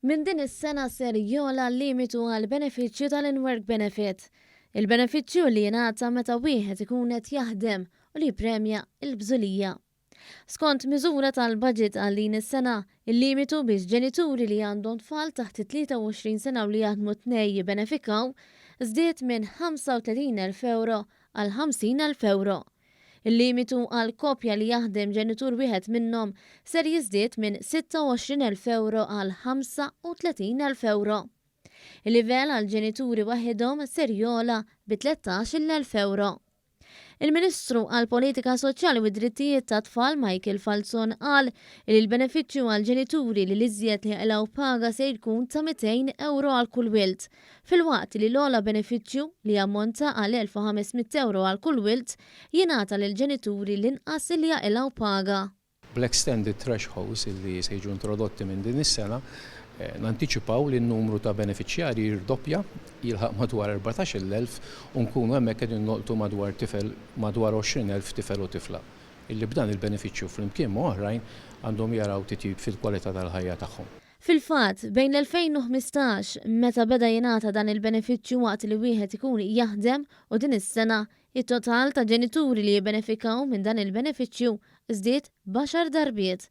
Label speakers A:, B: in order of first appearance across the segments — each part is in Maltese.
A: Minn din is-sena ser jogħla l-limitu għall-benefiċċju tal-in-work benefit. Il-benefiċċju li jingħata meta wieħed ikun qed jaħdem u li jippremja l-bżulija. Skont miżura tal-budget għal din is-sena, il-limitu biex ġenituri li għandhom tfal taħt it-23 sena u li jaħdmu t-tnejn jibbenefikaw żdied minn 35,000 ewro għal 50,000 ewro. Il-limitu għal koppja li jaħdem ġenitur wieħed minnhom ser jiżdied minn 26,000 ewro għal 35,000 ewro. Il-livell għal ġenituri waħidhom ser jogħla bi 13,000 ewro. Il-Ministru għall-Politika Soċjali u d-Drittijiet tat-Tfal Michael Falzon qal li l-benefiċċju għall-ġenituri li l-iżjed li jaqilgħu paga se jkun ta' 200 ewro għal kull wild, filwaqt li l-ogħla benefiċċju, li jammonta għal 1,500 ewro għal kull wild, jingħata lill-ġenituri l-inqas li jaqilgħu paga.
B: Bl-extended thresholds li se jiġu introdotti minn din is-sena, nantiċipaw li n-numru ta' benefiċjarji jirdoppja, jilħaq madwar 14,000 u nkunu hemmhekk qegħdin nolqtu madwar tifel, madwar 20,000 tifel u tifla illi b'dan il-benefiċċju flimkien ma' oħrajn għandhom jaraw titjib fil-kwalità tal-ħajja tagħhom.
A: Fil-fatt, bejn l-2015, meta beda jingħata dan il-benefiċċju waqt li wieħed ikun jaħdem u din is-sena, it-total ta' ġenituri li jibbenefikaw minn dan il-benefiċċju żdied b'għaxar darbiet.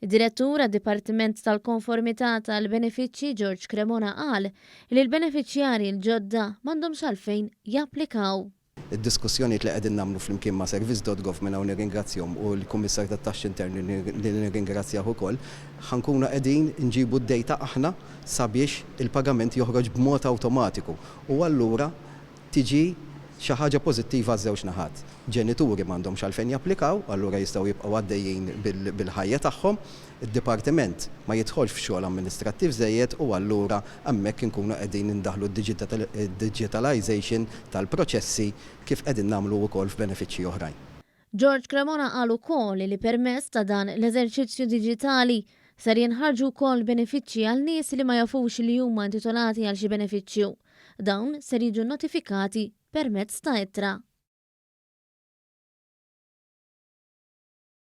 A: Id-Direttur għad-Dipartiment tal-Konformità tal-Benefiċċji George Cremona qal li l-benefiċjarji l-ġodda m'għandhomx għalfejn japplikaw.
C: Id-diskussjonijiet li qegħdin nagħmlu flimkien ma' Service.gov minn hawn nirringrazzjahom u l-Kummissarju tat-Taxxi Interni li nirringrazzjah ukoll, ħa nkunu qegħdin inġibu d-data aħna sabiex il-pagament joħroġ b'mod awtomatiku u allura tiġi xi ħaġa pożittiva għaż-żewġ naħat. Ġenituri m'għandhomx għalfejn japplikaw, allura jistgħu jibqgħu għaddejjin bil-ħajja tagħhom. Id-dipartiment ma jidħolx f'xogħol amministrattiv żejjed u allura hemmhekk inkunu qegħdin indaħħlu d-digitalisation tal-proċessi kif qegħdin nagħmlu wkoll f'benefiċċji oħrajn.
A: George Cremona qal ukoll li permezz ta' dan l-eżerċizzju diġitali ser jinħarġu wkoll benefiċċji għal nies li ma jafux li huma intitolati għal xi benefiċċju. Dawn ser jiġu notifikati permezz ta' ittra.